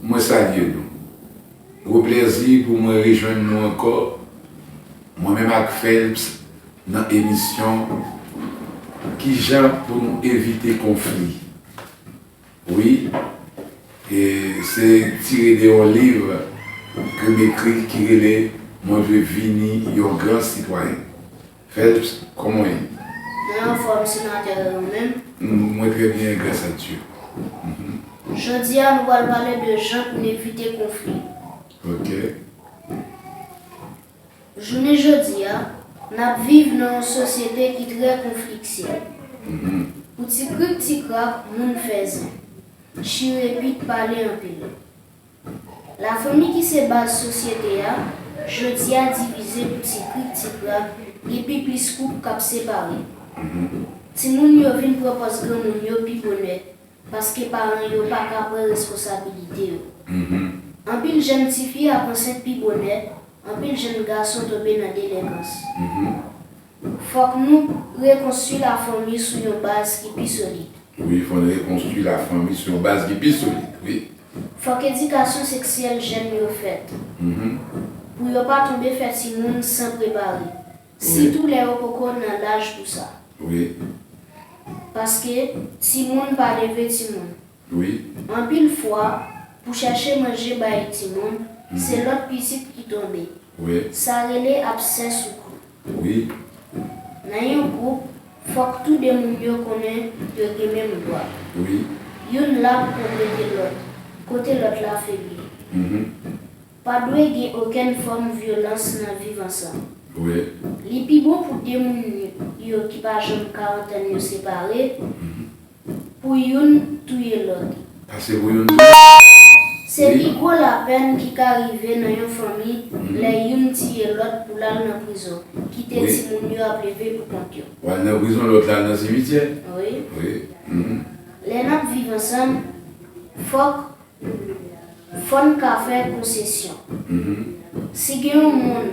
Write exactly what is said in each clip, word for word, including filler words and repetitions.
Mwen salye nou. Gwo plèzi pou mwen rejwenn nou ankò, mwen menm ak Phelps, nan emisyon Kijan pou nou evite konfli. Wi, e se tire de yon liv ke m ekri ki rele Mwen vle vini yon gran sitwayen. Phelps, kòman w ye? Mwen anfòm, senatè, e ou menm? M, mwen trè byen, gras a Dye. Mhm. Jodi a, nou pral pale de jan pou n evite konfli. Ok. Jounen jodi a, n ap viv nan yon sosyete ki trè konfliksyèl. Mhm. Pou ti krik ti krak, moun fè zen. Chire pit, pale anpil. Lafanmi ki se baz sosyete a, jodi a divize pou ti krik ti krak, gen pi plis koup k ap separe. Mhm. Timoun yo vin pran pòz granmoun yo pi bonè, paske paran yo pa ka pran responsabilite yo. Mhm. Anpil jèn tifi ap ansent pi bonè, anpil jèn gason tonbe nan delenkans. Mhm. Fòk nou rekonstwi lafanmi sou yon baz ki pi solid. Wi, fò n rekonstwi lafanmi sou yon baz ki pi solid, wi. Fòk edikasyon seksyèl jèn yo fèt. Mhm. Pou yo pa tonbe fè timoun san prepare. Wi. Sitou lè yo poko nan laj pou sa. Wi. Paske timoun pa leve timoun. Wi. Anpil fwa, pou chache manje bay timoun, mhm, se lòt pitit ki tonbe. Wi. Sa rele absè sou kou. Wi. Nan yon gwoup, fòk tou de moun yo konnen yo gen menm dwa. Wi. Youn la pou konplete lòt, kote lòt la febli. Mhm. Pa dwe gen okenn fòm vyolans nan viv ansanm. Wi. Li pi bon pou de moun yo ki pa janm ka antann yo separe, mhm, pou youn touye lòt. Pase pou youn touye? Se, wi, pi gwo lapèn ki ka rive nan yon fanmi, mhm, lè youn tiye lòt pou l al nan prizon, kite, wi, timoun yo ap leve pou kont yo. Ou al nan prizon, lòt la al nan simityè? Wi. Wi. Mhm. Lè n ap viv ansanm, fòk Fò n ka fè konsesyon. Mhm. Si gen yon moun,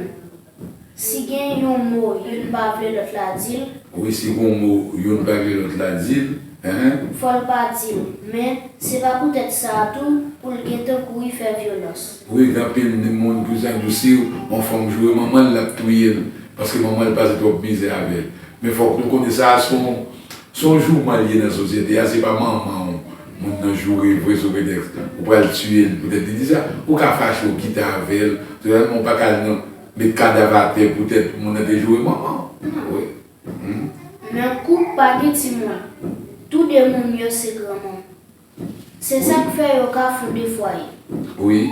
si gen yon mo youn pa vle lòt la di l. Wi, si gen yon mo youn pa vle lòt la di l, enhen. Fò l pa di l, men se pa poutèt sa a tou pou l gentan kouri fè vyolans. Wi, gen anpil moun ki sa di w si yon fanm joure manman l, l ap touye l, paske manman l pase twòp mizè avè l. Men fòk nou konnen sa a se yon Se yon jouman l ye nan sosyete a, se pa manman w moun nan joure vre sou pretèks ou pral tiye l poutèt li di sa. Ou ka fache, w kite avè l, sèlman w pa ka al nan, met kadav atè poutèt moun nan te joure manman w. Non. Wi. Hmm. Nan koup pa gen timoun. Tou de moun yo se granmoun. Se sa k fè yo ka fonde fwaye. Wi.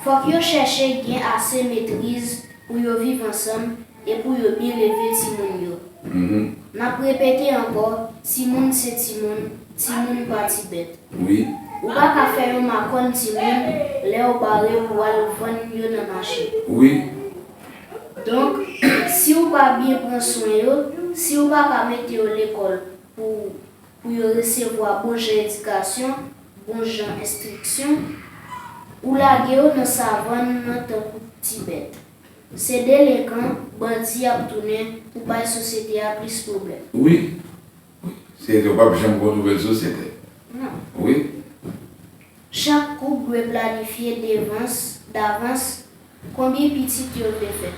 Fòk yo chèche gen ase metriz pou yo viv ansanm e pou yo byen leve timoun yo. Mhm. N ap repete ankò, timoun se timoun, timoun pa ti bèt. Wi. Ou pa ka fè yon makòn timoun lè w bare pou w al vann yo nan mache. Wi. Donk, si w pa byen pran swen yo, si w pa ka mete yo lekòl pou pou yo resevwa bon jan edikasyon, bon jan enstriksyon, ou lage yo nan savann nan tankou ti bèt. Se delenkan, bandi y ap tounen pou bay sosyete a plis pwoblèm. Wi. Wi. Se yo p ap janm gon nouvèl sosyete. Non. Wi. Chak koup dwe planifye devans, davans, konbyen pitit yo vle fè.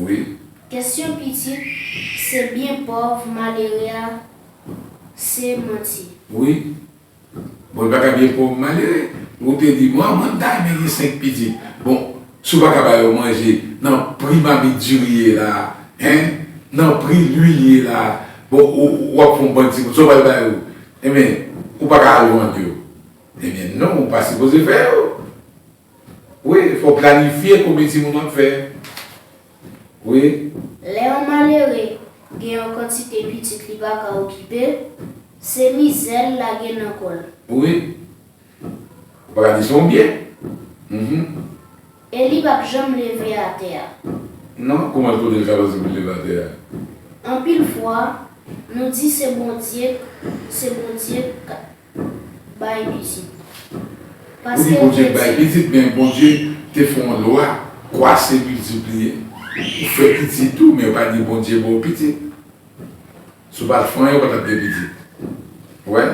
Wi. Kesyon pitit, se byen pòv malere a, se manti. Wi. Bon, li pa ka byen pòv malere. Ou te di, "Mwen, mwen ta renmen gen senk pitit." Bon, si w pa ka ba yo manje, nan pri mamit diri ye la, en, nan pri lwil ye la, bon, ou, ou ap fè yon bann timoun, sa w pral ba yo? Ebyen, ou pa ka al vann yo. Ebyen, non, ou pa sipoze fè yo. Wi, fò w planifye konbyen timoun w ap fè. Wi. Lè yon malere gen yon kantite pitit li pa ka okipe, se mizè l lage nan kò l. Wi. Ou pa ka di se yon byen. Mhm. E li p ap janm leve atè a. Non, kòman l kote l ka panse pou l leve atè a? Anpil fwa, nou di se Bondye, se Bondye k bay pitit. Wi, Bondye bay pitit, men Bondye te fè yon lwa, kwa se miltipliye. Ou fè pitit tou, men yo pa di Bondye ba w pitit. Si w pa t fè anyen, ou pa t ap gen pitit. Ou wè?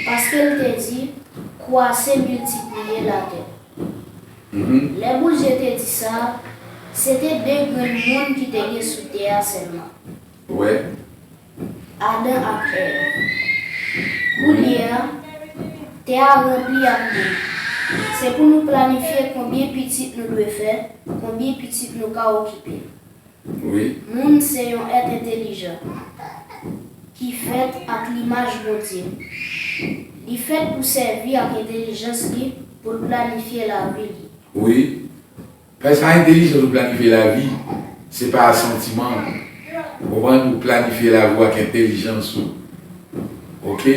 Paske l te di, kwase miltipliye latè. Lè Bondye te di sa, se te de grenn moun ki te gen sou tè a sèlman. Wè. Adan ak Èv. Kounye a, tè a ranpli ak moun. Se pou nou planifye konbyen pitit nou dwe fè, konbyen pitit nou ka okipe. Wi. Moun se yon èt entelijan ki fèt ak limaj Bondye. Li fèt pou sèvi ak entelijans li pou l planifye lavi li. Wi. Paske sa entelijans ou planifye lavi, se pa santiman. Ou konprann? Ou planifye lavi w ak entelijans ou. Oke?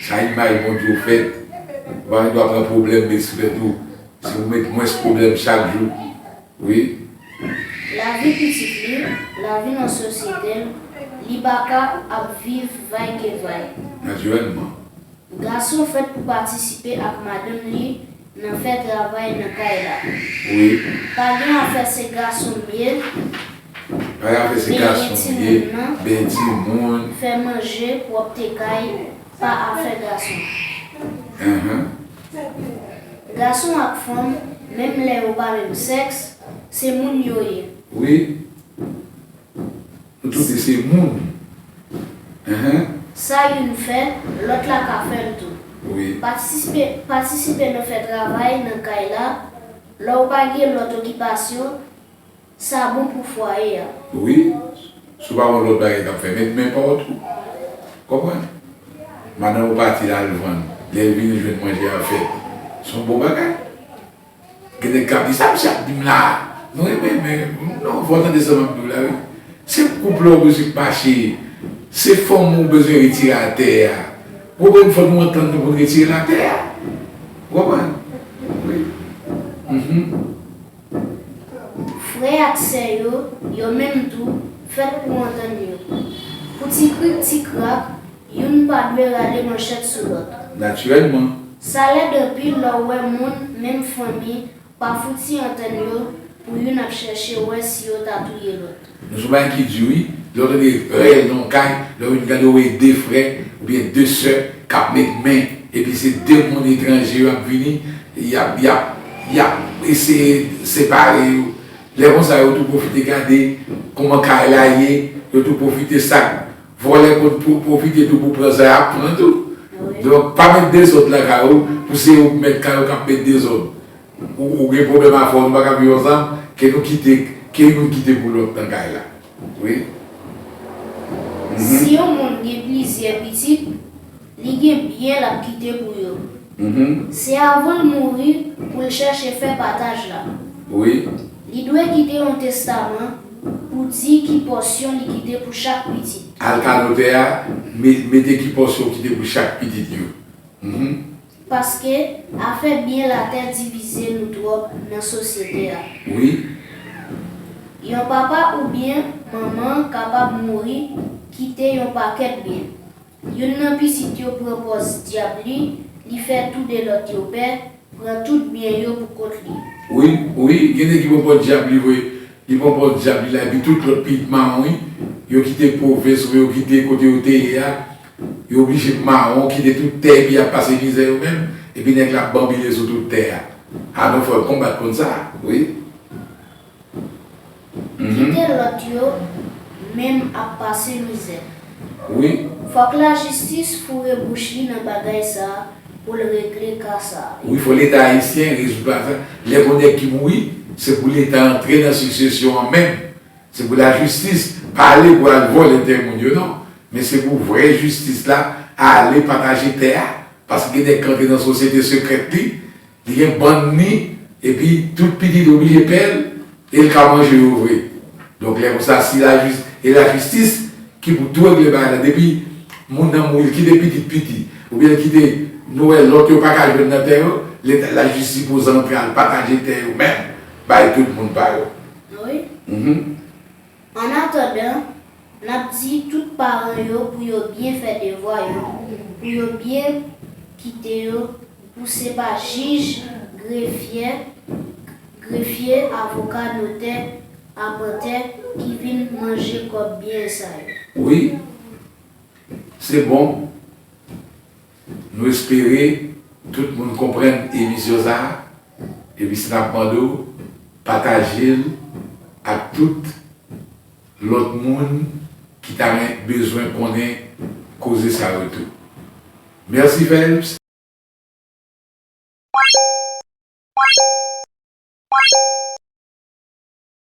Sa imaj Bondye w fèt. Ou pa gen dwa pran pwoblèm eksprè tou. Si ou met mwens pwoblèm chak jou. Wi. Lavi pitit li, lavi nan sosyete l, li pa ka ap viv vaykevay. Natirèlman. Gason fèt pou patisipe ak madanm li nan fè travay nan kay la. Wi. Pa gen afè se gason m ye, Pa gen afè se benyen gason m ye, timoun nan, benyen timoun. Fè manje, pwòpte kay, pa afè gason. Enhen. Gason ak fanm, menm lè yo pa menm sèks, se moun yo ye. Wi. Nou tout se moun. Enhen. Sa youn fè, lòt la ka fè l tou. Wi. Patisipe, patisipe nan fè travay nan kay la, lè w pa gen lòt okipasyon, sa bon pou fwaye a. Wi. Si w pa gen lòt bagay k ap fè, met men pa w tou. Konprann? Madanm ou pati l al vann, lè l vini jwenn manje a fèt. Se yon bon bagay. Gen nèg k ap di, "Sa misye ap di m la a?" Non, men, men, non, fò w tande sa m ap di w la, wi. Se koup la w bezwen mache. Se fanm ou bezwen retire atè a. Ou konprann, fò nou antann nou pou n retire l atè a. Ou konprann? Wi. Mhm. Frè ak sè yo, yo menm tou, fèt pou antann yo. Pou ti krik ti krak, youn pa dwe rale manchèt sou lòt. Natirèlman. Sa lèd anpil lè w wè moun, menm fanmi, pa fouti antann yo pou youn ap chèche wè si yo ta touye lòt. Nou se yon bagay ki di wi, lè w tande rèl nan yon kay, lè w vin gade w wè de frè oubyen de sè k ap met men, epi se de moun etranje yo ap vini, y ap, y ap, y ap eseye separe yo. Lè konsa, yo tou pwofite gade kòman kay la ye, yo tou pwofite sa k vòlè konn pwo-, pwofite tou pou pran sa y ap pran tou. Wi. Donk, pa met dezòd lakay ou, pou se ou k mèt kay ou k ap met dezòd. Ou, ou gen pwoblèm a fè w, nou pa ka viv ansanm, ke nou kite, ke youn kite pou lòt nan kay la. Wi. Mhm. Si yon moun gen plizyè pitit, li gen byen l ap kite pou yo. Mhm. Se avan l mouri pou l chèche fè pataj la. Wi. Li dwe kite yon testaman pou di ki pòsyon li kite pou chak pitit. Al ka notè a, me-, mete ki pòsyon w kite pou chak pitit yo. Mhm. Paske afè byen latè divize nou twòp nan sosyete a. Wi. Yon papa oubyen manman kapab mouri, kite yon pakèt byen. Youn nan pitit yo pran pòz dyab li, li fè toude lòt yo pè, pran tout byen yo pou kont li. Wi, wi, gen nèg ki pran pòz dyab li vre. Li pran pòz dyab li la, epi tout lòt pitit mawon, wi, yo kite pwovens oubyen yo kite kote yo te ye a, yo oblije mawon, kite tout tè, epi y ap pase mizè yo menm, epi nèg la ap banbile sou tout tè a. A, nou fò konbat kont sa, wi. Mhm. Kite lòt yo menm ap pase mizè. Wi. Fòk lajistis foure bouch li nan bagay sa a pou l regle ka sa a. Wi, fò Leta ayisyen rezoud bagay sa. Lè gon nèg ki mouri, se pou Leta antre nan siksesyon an menm. Se pou lajistis pa ale pou al vòlè tè moun yo, non. Men se pou vrè jistis la ale pataje tè a. Paske gen nèg k antre nan sosyete sekrèt li, li gen bann li, epi tout pitit oblije pè l, e l ka manje yo vre. Donk, lè konsa, si lajis-, e lajistis ki pou tou regle bagay la, depi moun nan mouri, l kite pitit piti, oubyen l kite, nou wè lòt yo pa ka jwenn nan tè yo, Leta, lajistis sipoze antre al pataje tè yo menm, bay tout moun pa yo. Wi. Mhm. Annatandan, n ap di tout paran yo pou yo byen fè devwa yo, pou yo byen kite yo, pou se pa jij, grefyè, grefye, avoka, notè, apantè ki vin manje kòb byen sa yo. Wi, se bon. Nou espere tout moun konprann emisyon sa a. Epi si n ap mande w pataje l ak tout lòt moun ki ta ren- bezwen konnen koze sa yo tou. Mèsi Phelps.